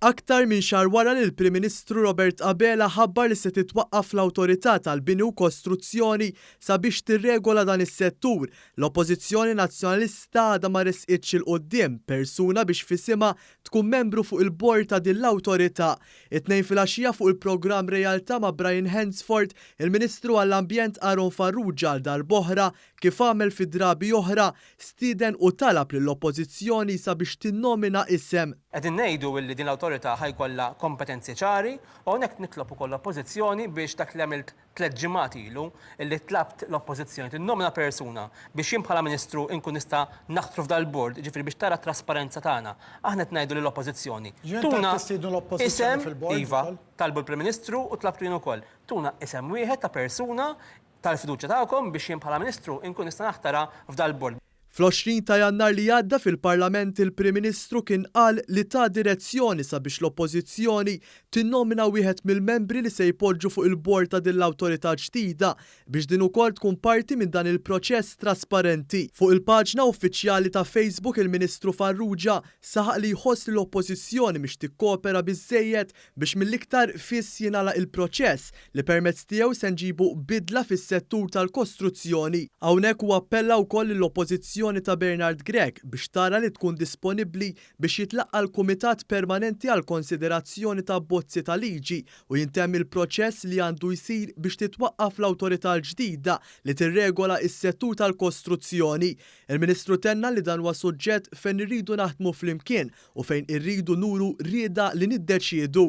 Aktar minn xahar wara li l-Prim Ministru Robert Abela ħabbar li se titwaqqaf l-Awtorità tal-Bini u Kostruzzjoni sabiex tirregola dan is-settur, l-Oppożizzjoni Nazzjonalista għadha ma ressqitx 'il quddiem persuna biex f'isimha tkun membru fuq il-bord ta' din l-awtorità. It-Tnejn filgħaxija fuq il-programm Realtà ma' Brian Hansford, il-Ministru għall-Ambjent Aaron Farrugia għal darb'oħra Kif għamel fi drabi oħra, stieden u talab lill-Oppożizzjoni sabiex tinnomina isem. Qegħdin ngħidu illi din l-awtorità ħa jkollha kompetenzi ċari u hawnhekk nitlob ukoll l-Oppożizzjoni biex dak li għamilt tlett ġimgħat ilu, illi tlabt l-Oppożizzjoni tinnomina persuna biex jien bħala Ministru nkun nista' naħtru f'dal-bord, jiġifieri biex tara t-trasparenza tagħna. Aħna qed ngħidu lill-Oppożizzjoni, tuna isem, iva, talbu l-Prim Ministru u tlabtu jien ukoll, tuna isem wieħed ta' persuna tal-fiduċja tagħkom biex jien bħala Ministru nkun nista' naħtarha f'dal-bord. Fl-20 ta' Jannar li għadda fil-Parlament il-Prim Ministru kien qal li ta direzzjoni sabiex l-Oppożizzjoni tinnomina wieħed mill-membri li se jpoġġu fuq il-bord ta' din l-awtorità ġdida biex din ukoll tkun parti minn dan il-proċess trasparenti. Fuq il-paġna uffiċjali ta' Facebook il-Ministru Farrugia saħaq li jħoss li l-Oppożizzjoni mhix tikkopera biżżejjed biex mill-iktar fis jingħalaq il-proċess li permezz tiegħu se nġibu bidla fis-settur tal-kostruzzjoni. Hawnhekk huwa appella wkoll lill-Oppożizzjoni ta' Bernard Grech biex tara li tkun disponibbli biex jitlaqqa' l-Kumitat Permanenti għall-konsiderazzjoni ta' abbozzi ta' liġi u jintemm il-proċess li għandu jsir biex titwaqqaf l-awtorità l-ġdida li tirregola s-settur tal-kostruzzjoni. Il-Ministru tenna li dan huwa suġġett fejn irridu naħdmu flimkien u fejn irridu nuru rieda li niddeċiedu.